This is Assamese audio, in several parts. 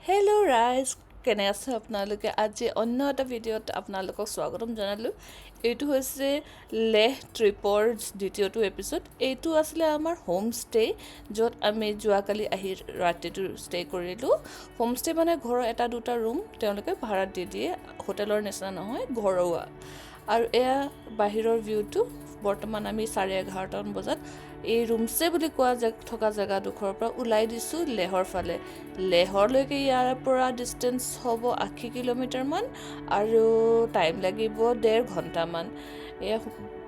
হেল্ল' ৰাইজ, কেনে আছে আপোনালোকে? আজি অন্য এটা ভিডিঅ'ত আপোনালোকক স্বাগতম জনালোঁ। এইটো হৈছে লেহ ট্ৰিপৰ দ্বিতীয়টো এপিছ'ড। এইটো আছিলে আমাৰ হোমষ্টে, য'ত আমি যোৱাকালি আহি ৰাতিটো ষ্টে কৰিলোঁ। হোমষ্টে মানে ঘৰৰ এটা দুটা ৰুম তেওঁলোকে ভাড়াত দি দিয়ে, হোটেলৰ নিচিনা নহয়, ঘৰুৱা। আৰু এয়া বাহিৰৰ ভিউটো। বৰ্তমান আমি 11:30মান বজাত এই ৰুমছে বুলি কোৱা থকা জেগাডোখৰৰ পৰা ওলাই দিছোঁ লেহৰ ফালে। লেহৰলৈকে ইয়াৰ পৰা ডিষ্টেঞ্চ হ'ব 80 কিলোমিটাৰমান আৰু টাইম লাগিব 1.5 ঘণ্টামান। এয়া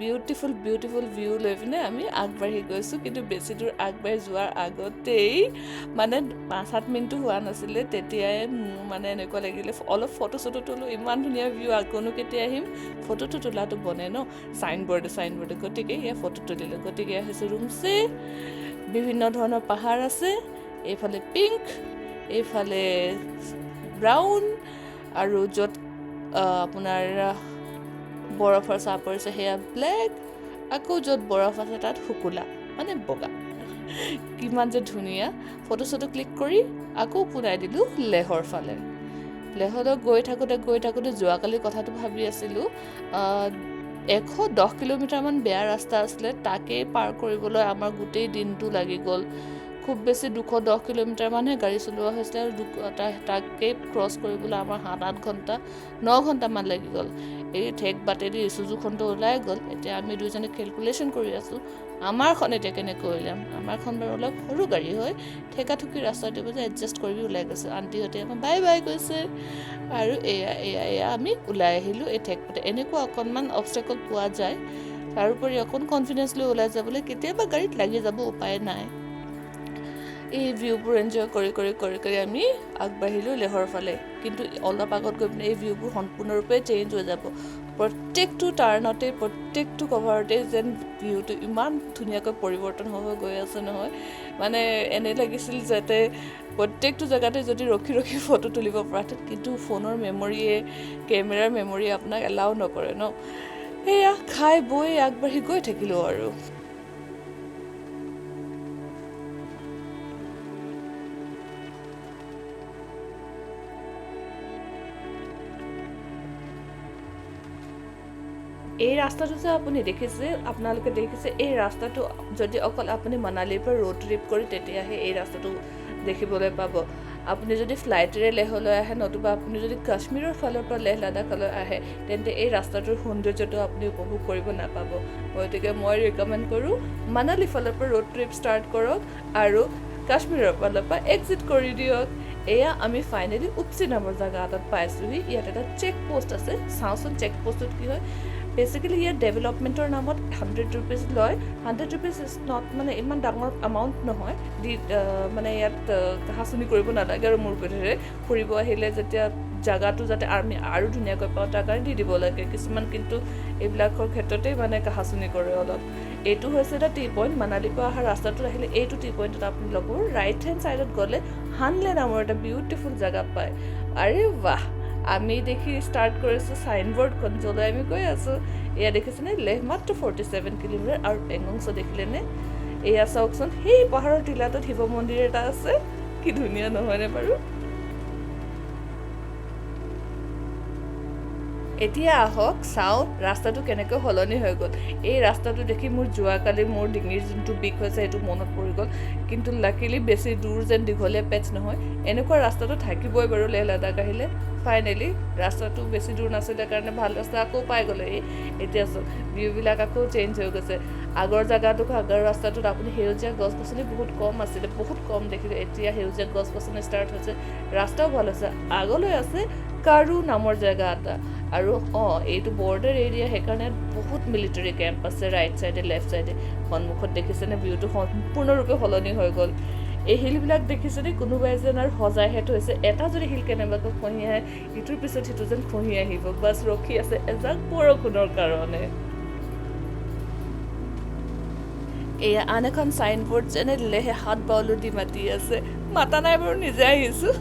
বিউটিফুল বিউটিফুল ভিউ লৈ পিনে আমি আগবাঢ়ি গৈছোঁ। কিন্তু বেছি দূৰ আগবাঢ়ি যোৱাৰ আগতেই, মানে 5-7 মিনিটো হোৱা নাছিলে, তেতিয়াই মোৰ মানে এনেকুৱা লাগিলে অলপ ফটো চটো তোলোঁ, ইমান ধুনীয়া ভিউ, আকৌনো কেতিয়া আহিম। ফটোটো তোলাটো বনে ন চাইনবৰ্ডে চাইনবৰ্ডে, গতিকে এয়া ফটো তুলিলোঁ। গতিকে এয়া হৈছে ৰুমছে। বিভিন্ন ধৰণৰ পাহাৰ আছে, এইফালে পিংক, এইফালে ব্ৰাউন, আৰু য'ত আপোনাৰ বৰফৰ চাহ পৰিছে সেয়া ব্লেক, আকৌ য'ত বৰফ আছে তাত শুকুলা মানে বগা। কিমান যে ধুনীয়া। ফটো চটো ক্লিক কৰি আকৌ পোনাই দিলোঁ লেহৰ ফালে। লেহলৈ গৈ থাকোঁতে গৈ থাকোঁতে যোৱাকালি কথাটো ভাবি আছিলোঁ, 110 কিলোমিটাৰমান বেয়া ৰাস্তা আছিলে, তাকেই পাৰ কৰিবলৈ আমাৰ গোটেই দিনটো লাগি গ'ল। খুব বেছি 210 কিলোমিটাৰমানহে গাড়ী চলোৱা হৈছিলে আৰু তাকেই ক্ৰছ কৰিবলৈ আমাৰ 7-8 ঘণ্টা, 9 ঘণ্টামান লাগি গ'ল। এই ঠেক বাটেদি ইচুজুখনটো ওলাই গ'ল। এতিয়া আমি দুইজনে কেলকুলেশ্যন কৰি আছোঁ আমাৰখন এতিয়া কেনেকৈ উলিয়াম। আমাৰখন বাৰু অলপ সৰু গাড়ী হয়, ঠেকাঠুকি ৰাস্তাটো যে এডজাষ্ট কৰি ওলাই গৈছে। আণ্টিহঁতে আমাক বাই বাই কৈছে। আৰু এয়া এয়া এয়া আমি ওলাই আহিলোঁ এই ঠেক বাটে। এনেকুৱা অকণমান অবষ্টেকল পোৱা যায়, তাৰোপৰি অকণ কনফিডেঞ্চ লৈ ওলাই যাবলৈ কেতিয়াবা গাড়ীত লাগি যাব, উপায় নাই। এই ভিউবোৰ এনজয় কৰি কৰি কৰি কৰি আমি আগবাঢ়িলোঁ লেহৰ ফালে। কিন্তু অলপ আগত গৈ পিনে এই ভিউবোৰ সম্পূৰ্ণৰূপে চেঞ্জ হৈ যাব। প্ৰত্যেকটো টাৰ্ণতে, প্ৰত্যেকটো কভাৰতে যেন ভিউটো ইমান ধুনীয়াকৈ পৰিৱৰ্তন হৈ হৈ গৈ আছে নহয়, মানে এনে লাগিছিল যাতে প্ৰত্যেকটো জেগাতে যদি ৰখি ৰখি ফটো তুলিব পৰাহেঁতেন। কিন্তু ফোনৰ মেমৰিয়ে, কেমেৰাৰ মেমৰিয়ে আপোনাক এলাউ নকৰে ন। সেয়া খাই বৈ আগবাঢ়ি গৈ থাকিলোঁ আৰু। এই ৰাস্তাটো যে আপুনি দেখিছে, আপোনালোকে দেখিছে, এই ৰাস্তাটো যদি অকল আপুনি মানালীৰ পৰা ৰোড ট্ৰিপ কৰি তেতিয়াহে এই ৰাস্তাটো দেখিবলৈ পাব। আপুনি যদি ফ্লাইটেৰে লেহলৈ আহে, নতুবা আপুনি যদি কাশ্মীৰৰ ফালৰ পৰা লেহ লাডাখলৈ আহে, তেন্তে এই ৰাস্তাটোৰ সৌন্দৰ্যটো আপুনি উপভোগ কৰিব নাপাব। গতিকে মই ৰিকমেণ্ড কৰোঁ মানালী ফালৰ পৰা ৰোড ট্ৰিপ ষ্টাৰ্ট কৰক আৰু কাশ্মীৰৰ ফালৰ পৰা এক্সিট কৰি দিয়ক। এয়া আমি ফাইনেলি উপচি নামৰ জেগা এটাত পাইছোঁহি। ইয়াত এটা চেক পষ্ট আছে, চাওঁচোন চেক পষ্টত কি হয়। বেচিকেলি ইয়াত ডেভেলপমেণ্টৰ নামত 100 ৰুপিজ লয়। 100 ৰুপিজ is not, মানে ইমান ডাঙৰ এমাউণ্ট নহয়। দি মানে ইয়াত হাঁচনি কৰিব নালাগে আৰু মোৰ বোধেৰে ফুৰিব আহিলে যেতিয়া জাগাটো যাতে আমি আৰু ধুনীয়াকৈ পাওঁ তাৰ কাৰণে দি দিব লাগে। কিছুমান কিন্তু এইবিলাকৰ ক্ষেত্ৰতেই মানে হাঁচনি কৰে অলপ। এইটো হৈছে এটা টি পইণ্ট। মানালীৰ পৰা অহা ৰাস্তাটোত আহিলে এইটো টি পইণ্টত আপুনি ল'ব। ৰাইট হেণ্ড ছাইডত গ'লে হানলে নামৰ এটা বিউটিফুল জেগা পায়। আৰে বাহ, আমি দেখি ষ্টাৰ্ট কৰিছোঁ চাইনবৰ্ডখন, য'লৈ আমি গৈ আছোঁ। এয়া দেখিছেনে লেহ মাত্ৰ 47 কিলোমিটাৰ। আৰু পেংগংছ দেখিলেনে? এয়া চাওকচোন, সেই পাহাৰৰ টিলাটোত শিৱ মন্দিৰ এটা আছে, কি ধুনীয়া নহয়নে বাৰু? এতিয়া আহক চাওঁ ৰাস্তাটো কেনেকৈ সলনি হৈ গ'ল। এই ৰাস্তাটো দেখি মোৰ যোৱাকালি মোৰ ডিঙিৰ যোনটো বিষ হৈছে সেইটো মনত পৰি গ'ল। কিন্তু লাকিলি বেছি দূৰ যেন দীঘলীয়া পেচ নহয়, এনেকুৱা ৰাস্তাটো থাকিবই বাৰু লেহ লাডাখ আহিলে। ফাইনেলি ৰাস্তাটো বেছি দূৰ নাছিলে কাৰণে ভাল ৰাস্তা আকৌ পাই গ'লে। এই এতিয়া চাওক ভিউবিলাক আকৌ চেঞ্জ হৈ গৈছে। আগৰ জেগাটোক আগৰ ৰাস্তাটোত আপুনি সেউজীয়া গছ গছনি বহুত কম আছিলে, বহুত কম দেখিলোঁ। এতিয়া সেউজীয়া গছ গছনি ষ্টাৰ্ট হৈছে, ৰাস্তাও ভাল হৈছে। আগলৈ আছে কাৰু নামৰ জেগা এটা। আৰু এইটো বৰ্ডাৰ এৰিয়া, সেইকাৰণে বহুত মিলিটাৰী কেম্প আছে ৰাইট ছাইডে লেফ্ট ছাইডে। সন্মুখত দেখিছেনে ভিউটো সম্পূৰ্ণৰূপে সলনি হৈ গ'ল। এই শিলবিলাক দেখিছেনে? কোনোবাই যেন আৰু সজাইহে থৈছে। এটা যদি শিল কেনেবাকৈ খহি আহে, ইটোৰ পিছত সিটো যেন খহি আহিব। বাছ ৰখি আছে এজাক বৰষুণৰ কাৰণে। এয়া আন এখন চাইনবোৰ্ড যেনে লেহে হাত বাউলো দি মাতি আছে, মাতা নাই বাৰু, নিজে আহিছোঁ।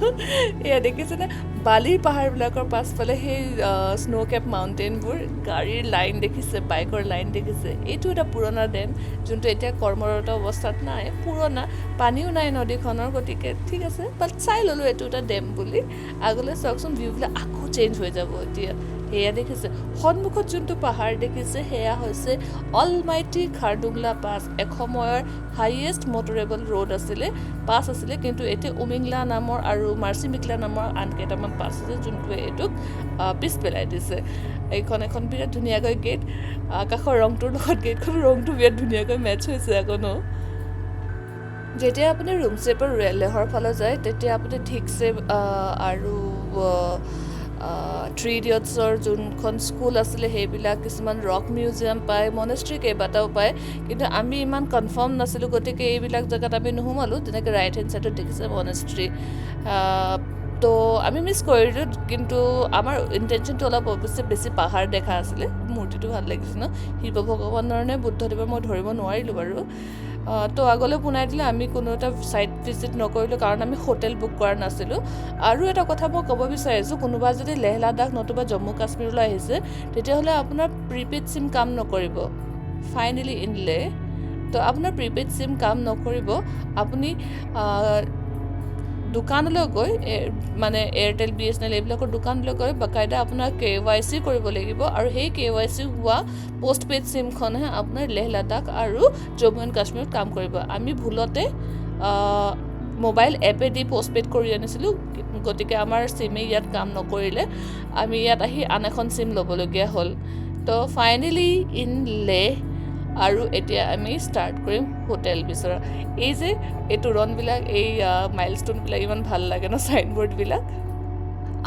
এয়া দেখিছেনে বালিৰ পাহাৰবিলাকৰ পাছফালে সেই স্ন' কেপ মাউণ্টেইনবোৰ, গাড়ীৰ লাইন দেখিছে, বাইকৰ লাইন দেখিছে। এইটো এটা পুৰণা ডেম, যোনটো এতিয়া কৰ্মৰত অৱস্থাত নাই, পুৰণা, পানীও নাই নদীখনৰ, গতিকে ঠিক আছে, বাট চাই ল'লোঁ এইটো এটা ডেম বুলি। আগলৈ চাওকচোন, ভিউবিলাক আকৌ চেঞ্জ হৈ যাব এতিয়া। সেয়া দেখিছে, সন্মুখত যোনটো পাহাৰ দেখিছে সেয়া হৈছে অলমাইটি খাৰদুংলা পাছ। এসময়ৰ হাইয়েষ্ট মটৰেবল ৰোড আছিলে, পাছ আছিলে, কিন্তু এতিয়া উমিংলা নামৰ আৰু মাৰ্চিমিকলা নামৰ আন কেইটামান পাছ আছে যোনটোৱে এইটোক পিছ পেলাই দিছে। এইখন এখন বিৰাট ধুনীয়াকৈ গেট, আকাশৰ ৰংটোৰ লগত গেটখনৰ ৰংটো বিৰাট ধুনীয়াকৈ মেটচ হৈছে আকৌ ন। যেতিয়া আপুনি ৰুমচেৰ পৰা লেহৰ ফালে যায়, তেতিয়া আপুনি ঠিকছে আৰু থ্ৰী ইডিয়টছৰ যোনখন স্কুল আছিলে সেইবিলাক, কিছুমান ৰক মিউজিয়াম পায়, মনেষ্ট্ৰী কেইবাটাও পায়, কিন্তু আমি ইমান কনফাৰ্ম নাছিলোঁ, গতিকে এইবিলাক জেগাত আমি নোসোমালোঁ। যেনেকৈ ৰাইট হেণ্ড ছাইডত দেখিছে মনেষ্ট্ৰী, তো আমি মিছ কৰিলোঁ, কিন্তু আমাৰ ইণ্টেনশ্যনটো অলপ অৱশ্যে বেছি পাহাৰ দেখা আছিলে। মূৰ্তিটো ভাল লাগিছে ন, শিৱ ভগৱানৰ নে বুদ্ধদেৱৰ মই ধৰিব নোৱাৰিলোঁ বাৰু। তো আগলৈ পোনাই দিলে আমি কোনো এটা ছাইট ভিজিট নকৰিলোঁ, কাৰণ আমি হোটেল বুক কৰা নাছিলোঁ। আৰু এটা কথা মই ক'ব বিচাৰিছোঁ, কোনোবা যদি লেহ লাডাখ নতুবা জম্মু কাশ্মীৰলৈ আহিছে, তেতিয়াহ'লে আপোনাৰ প্ৰিপেইড চিম কাম নকৰিব। ফাইনেলি ইন লেহ, তো আপোনাৰ প্ৰিপেইড চিম কাম নকৰিব। আপুনি দোকানলৈ গৈ, মানে এয়াৰটেল, বিএছএনএল এইবিলাকৰ দোকানলৈ গৈ বাকাইদা আপোনাৰ কেৱাইচি কৰিব লাগিব, আৰু সেই কেৱাইচি হোৱা পষ্ট পেইড চিমখনহে আপোনাৰ লেহ লাডাখ আৰু জম্মু এণ্ড কাশ্মীৰত কাম কৰিব। আমি ভুলতে মোবাইল এপেদি পষ্ট পেইড কৰি আনিছিলোঁ, গতিকে আমাৰ চিমে ইয়াত কাম নকৰিলে। আমি ইয়াত আহি আন এখন চিম ল'বলগীয়া হ'ল। তো ফাইনেলি ইন লেহ, আৰু এতিয়া আমি ষ্টাৰ্ট কৰিম হোটেল বিচৰা। এই যে এই তোৰণবিলাক, এই মাইলষ্ট'নবিলাক ইমান ভাল লাগে ন, চাইনবৰ্ডবিলাক।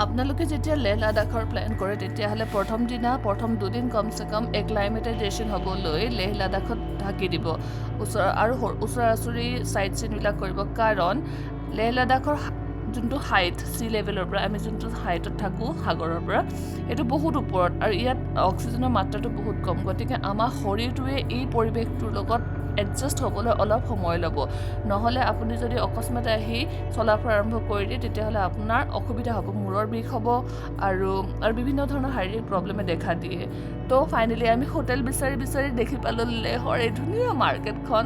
আপোনালোকে যেতিয়া লেহ লাডাখৰ প্লেন কৰে, তেতিয়াহ'লে প্ৰথম দিনা, প্ৰথম দুদিন কমচে কম এক্লাইমেটাইজেশ্যন হ'বলৈ লেহ লাডাখত থাকি দিব, ওচৰ আৰু ওচৰা ওচৰি চাইট চিনবিলাক কৰিব। কাৰণ লেহ লাডাখৰ যোনটো হাইট, চি লেভেলৰ পৰা আমি যোনটো হাইটত থাকোঁ সাগৰৰ পৰা, সেইটো বহুত ওপৰত, আৰু ইয়াত অক্সিজেনৰ মাত্ৰাটো বহুত কম। গতিকে আমাৰ শৰীৰটোৱে এই পৰিৱেশটোৰ লগত এডজাষ্ট হ'বলৈ অলপ সময় ল'ব। নহ'লে আপুনি যদি অকস্মাতে আহি চলা ফুৰা আৰম্ভ কৰি দিয়ে, তেতিয়াহ'লে আপোনাৰ অসুবিধা হ'ব, মূৰৰ বিষ হ'ব আৰু বিভিন্ন ধৰণৰ শাৰীৰিক প্ৰব্লেমে দেখা দিয়ে। তো ফাইনেলি আমি হোটেল বিচাৰি বিচাৰি দেখি পালোঁ লেহৰ এই ধুনীয়া মাৰ্কেটখন।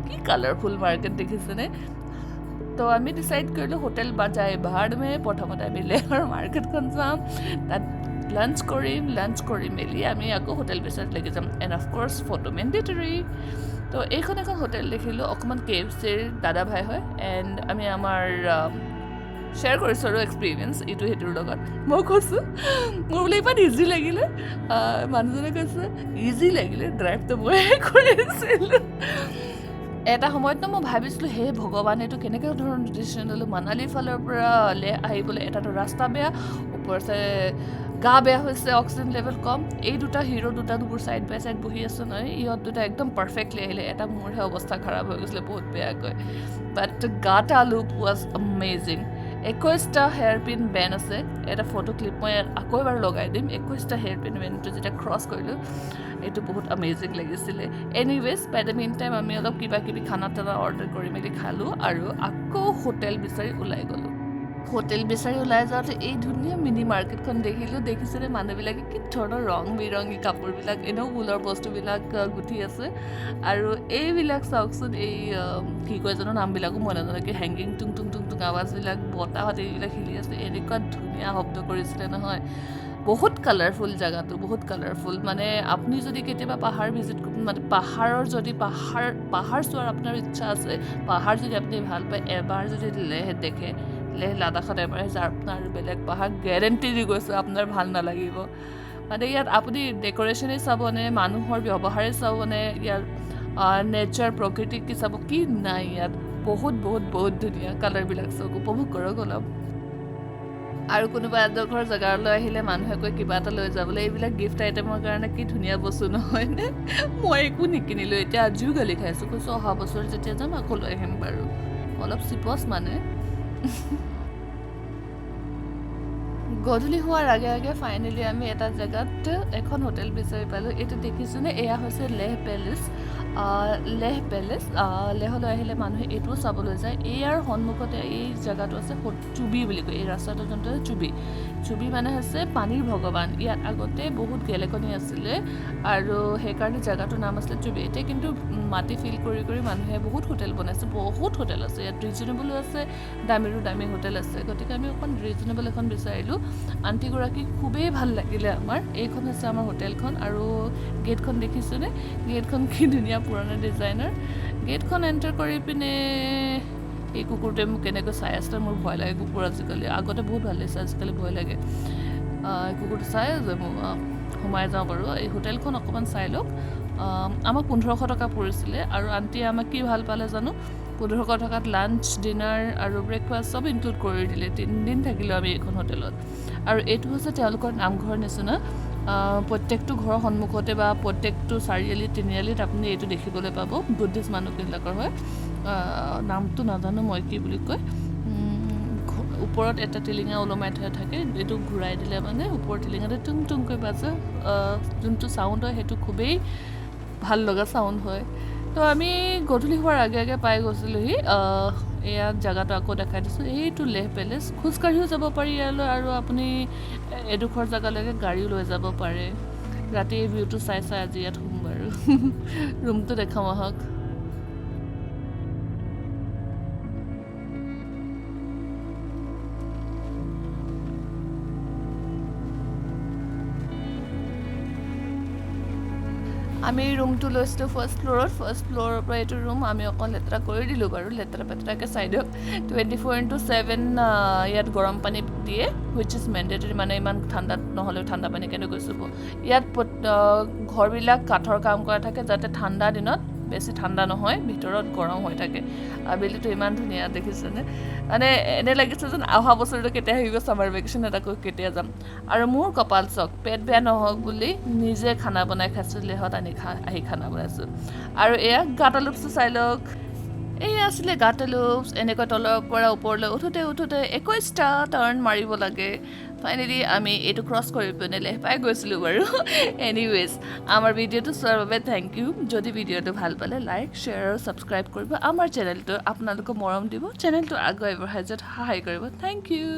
কি কালাৰফুল মাৰ্কেট দেখিছেনে? তো আমি ডিচাইড কৰিলোঁ হোটেল বা যায় भाड़ में, প্ৰথমতে আমি লেহৰ মাৰ্কেটখন চাম, তাত লাঞ্চ কৰিম, লাঞ্চ কৰি মেলি আমি আকৌ হোটেল বিচাৰত লাগি যাম, and of course photo mandatory. তো এইখন এখন হোটেল দেখিলোঁ, অকণমান কেএফচিৰ দাদা ভাই হয়, এণ্ড আমি আমাৰ শ্বেয়াৰ কৰিছোঁ আৰু এক্সপিৰিয়েঞ্চ ইটো সিটোৰ লগত। মই কৈছোঁ মোৰ বোলে ইমান ইজি লাগিলে, মানুহজনে কৈছে ইজি লাগিলে, ড্ৰাইভটো ময়ে কৰিছিলোঁ। এটা সময়ত ন মই ভাবিছিলোঁ, হে ভগৱান, এইটো কেনেকৈ ধৰণৰ ডিচিশ্যন ল'লোঁ, মানালীৰ ফালৰ পৰা লেহ আহিবলৈ এটাতো ৰাস্তা বেয়া, ওপৰতে গা বেয়া হৈছে, অক্সিজেন লেভেল কম, এই দুটা হিৰ' দুটা মোৰ ছাইড বাই ছাইড বহি আছোঁ নহয়, ইহঁত দুটা একদম পাৰফেক্টলি আহিলে, এটা মোৰহে অৱস্থা খাৰাপ হৈ গৈছিলে বহুত বেয়াকৈ। But gotta loop was amazing. 21টা হেয়াৰ পিন বেণ্ড আছে, এটা ফটো ক্লিপ মই আকৌ এবাৰ লগাই দিম। 21টা হেয়াৰ পিন বেণ্ডটো যেতিয়া ক্ৰছ কৰিলোঁ, এইটো বহুত আমেজিং লাগিছিলে। Anyways, by the mean time আমি অলপ কিবা কিবি খানা তানা অৰ্ডাৰ কৰি মেলি খালোঁ আৰু আকৌ হোটেল বিচাৰি ওলাই গ'লোঁ। হোটেল বিচাৰি ওলাই যাওঁতে এই ধুনীয়া মিনি মাৰ্কেটখন দেখিলোঁ। দেখিছেনে মানুহবিলাকে কি ধৰণৰ ৰং বিৰঙী কাপোৰবিলাক, এনেও ঊলৰ বস্তুবিলাক গুঠি আছে। আৰু এইবিলাক চাওকচোন, এই কি কয় জানো নামবিলাকো মই নাজানো, কি হেংগিং টুং টুং টুং টুং আৱাজবিলাক, বতাহত এইবিলাক হিলি আছে, এনেকুৱা ধুনীয়া শব্দ কৰিছিলে নহয়। বহুত কালাৰফুল জেগাটো, বহুত কালাৰফুল। মানে আপুনি যদি কেতিয়াবা পাহাৰ ভিজিট, মানে পাহাৰৰ যদি পাহাৰ চোৱাৰ আপোনাৰ ইচ্ছা আছে, পাহাৰ যদি আপুনি ভাল পায়, এবাৰ যদি লেহ দেখে, লেহ লাডাখত এবাৰ আহিছে, আপোনাৰ বেলেগ পাহাৰ গেৰেণ্টি দি গৈছোঁ আপোনাৰ ভাল নালাগিব। মানে ইয়াত আপুনি ডেক'ৰেশ্যনেই চাবনে, মানুহৰ ব্যৱহাৰেই চাবনে, ইয়াৰ নেচাৰ প্ৰকৃতিক কি চাব, কি নাই ইয়াত। বহুত বহুত বহুত ধুনীয়া কালাৰবিলাক চাওক, উপভোগ কৰক অলপ। আৰু কোনোবা এডোখৰ জেগালৈ আহিলে মানুহে কয় কিবা এটা লৈ যাবলৈ, এইবিলাক গিফ্ট আইটেমৰ কাৰণে কি ধুনীয়া বস্তু নহয়নে? মই একো নিকিনিলোঁ, এতিয়া আজিও গালি খাইছোঁ, কৈছোঁ অহা বছৰ যেতিয়া যাম আকৌ লৈ আহিম বাৰু। অলপ চিপছ মানে। গধূলি হোৱাৰ আগে আগে ফাইনেলি আমি এটা জেগাত এখন হোটেল বিচাৰি পালোঁ। এইটো দেখিছেনে? এয়া হৈছে লেহ পেলেচ। লেহ পেলেচ। লেহলৈ আহিলে মানুহে এইটোও চাবলৈ যায়। ইয়াৰ সন্মুখতে এই জেগাটো আছে চুবি বুলি কয়। এই ৰাস্তাটো যোনটো আছে চুবি, চুবি মানে হৈছে পানীৰ ভগৱান। ইয়াত আগতে বহুত গেলেকনি আছিলে আৰু সেইকাৰণে জেগাটোৰ নাম আছিলে চুবি। এতিয়া কিন্তু মাটি ফিল কৰি কৰি মানুহে বহুত হোটেল বনাইছে, বহুত হোটেল আছে ইয়াত, ৰিজনেবলো আছে, দামীৰো দামী হোটেল আছে। গতিকে আমি অকণ ৰিজনেবল এখন বিচাৰিলোঁ। আণ্টিগৰাকী খুবেই ভাল লাগিলে আমাৰ। এইখন হৈছে আমাৰ হোটেলখন আৰু গেটখন দেখিছেনে? গেটখন কি ধুনীয়া পুৰণা ডিজাইনৰ। গেটখন এণ্টাৰ কৰি পিনে এই কুকুৰটোৱে মোক কেনেকৈ চাই আছিলে, মোৰ ভয় লাগে কুকুৰ আজিকালি। আগতে বহুত ভাল লাগিছে, আজিকালি ভয় লাগে। কুকুৰটো চাই সোমাই যাওঁ বাৰু। এই হোটেলখন অকণমান চাই লওক। আমাক 1500 টকা পৰিছিলে আৰু আণ্টিয়ে আমাক কি ভাল পালে জানো, 1500 টকাত লাঞ্চ, ডিনাৰ আৰু ব্ৰেকফাষ্ট চব ইনক্লুড কৰি দিলে। 3 দিন থাকিলোঁ আমি এইখন হোটেলত। আৰু এইটো হৈছে তেওঁলোকৰ নামঘৰ নিচিনা। প্ৰত্যেকটো ঘৰৰ সন্মুখতে বা প্ৰত্যেকটো চাৰিআলি তিনিআলিত আপুনি এইটো দেখিবলৈ পাব। বুদ্ধিষ্ট মানুহবিলাকৰ হয়। নামটো নাজানো মই কি বুলি কয়। ওপৰত এটা টিলিঙা ওলমাই থোৱা থাকে, এইটো ঘূৰাই দিলে মানে ওপৰৰ টিলিঙাটো টুং টুংকৈ বাজে। যোনটো চাউণ্ড হয় সেইটো খুবেই ভাল লগা চাউণ্ড হয়। তো আমি গধূলি হোৱাৰ আগে আগে পাই গৈছিলোঁহি। এয়া জেগাটো আকৌ দেখাই দিছোঁ, এইটো লেহ পেলেচ। খোজকাঢ়িও যাব পাৰি ইয়ালৈ আৰু আপুনি এডোখৰ জেগালৈকে গাড়ীও লৈ যাব পাৰে। ৰাতি এই ভিউটো চাই চাই আজি ইয়াত শুম বাৰু। ৰুমটো দেখাওঁ আহক। আমি ৰুমটো লৈছিলোঁ ফাৰ্ষ্ট ফ্ল'ৰত। ফাৰ্ষ্ট ফ্ল'ৰৰ পৰা এইটো ৰুম আমি অকণ লেতেৰা কৰি দিলোঁ বাৰু, লেতেৰা পেতেৰাকৈ চাই দিয়ক। 24x7 ইয়াত গৰম পানী দিয়ে, which is mandatory. মানে ইমান ঠাণ্ডাত নহ'লেও ঠাণ্ডা পানী কেনেকৈ চুব। ইয়াত ঘৰবিলাক কাঠৰ কাম কৰা থাকে, যাতে ঠাণ্ডা দিনত বেছি ঠাণ্ডা নহয়, ভিতৰত গৰম হৈ থাকে। আবেলিটো ইমান ধুনীয়া দেখিছেনে? মানে এনে লাগিছে যেন অহা বছৰটো কেতিয়া আহিব ছামাৰ ভেকেশ্যনত, আকৌ কেতিয়া যাম। আৰু মোৰ কপাল চাওক, পেট বেয়া নহওক বুলি নিজে খানা বনাই খাইছোঁ, লেহত আনি আহি খানা বনাইছোঁ। আৰু এয়া গাটালুপছটো চাই লওক। এয়া আছিলে গাটালুপছ। এনেকৈ তলৰ পৰা ওপৰলৈ উঠোঁতে উঠোঁতে 21টা টাৰ্ণ মাৰিব লাগে। ফাইনেলি আমি এইটো ক্ৰছ কৰি পিনে লেহ পাই গৈছিলোঁ বাৰু। এনিৱেজ, আমাৰ ভিডিঅ'টো চোৱাৰ বাবে thank U. যদি ভিডিঅ'টো ভাল পালে লাইক, শ্বেয়াৰ আৰু ছাবস্ক্ৰাইব কৰিব আমাৰ চেনেলটো। আপোনালোকক মৰম দিব, চেনেলটো আগুৱাই বঢ়াই যোৱাত সহায় কৰিব। Thank U.